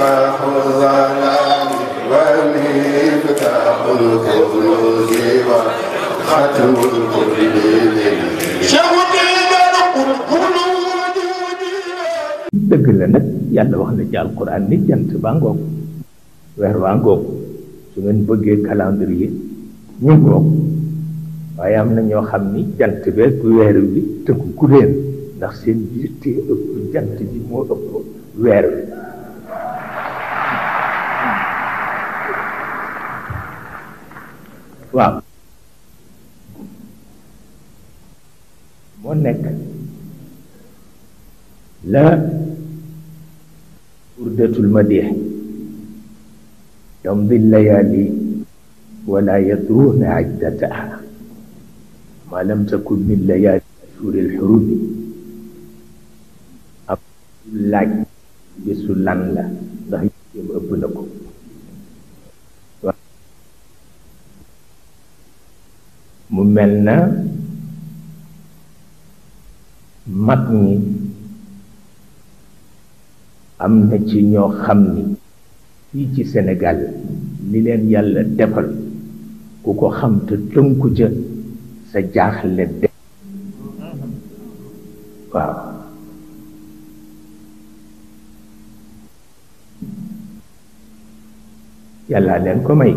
مصباح الظلام ومفتاح الكنوز وختم الكل dëgg la nag yàlla wax na ci alquran ni jant baa ngoog weer waa ngoog su ngeen bëggee calendrier ñu ngoog waaye am na ñoo xam ni jant beeg weer wi tënku ku leen ndax seen yitte ëpp jant bi moo ëpp weer wi waaw moo nekk la burdatul madih yamdi layali wala yadruna iddataha ma lam takun min layali ashhur alhurum ab laaj bisu lan la ndax yéem ëpp na ko mu mel na mag ñi am na ci ñoo xam ni fii ci Sénégal li leen yàlla defal ku ko xam te tënku ca sa jaaxle de waaw yàlla leen ko may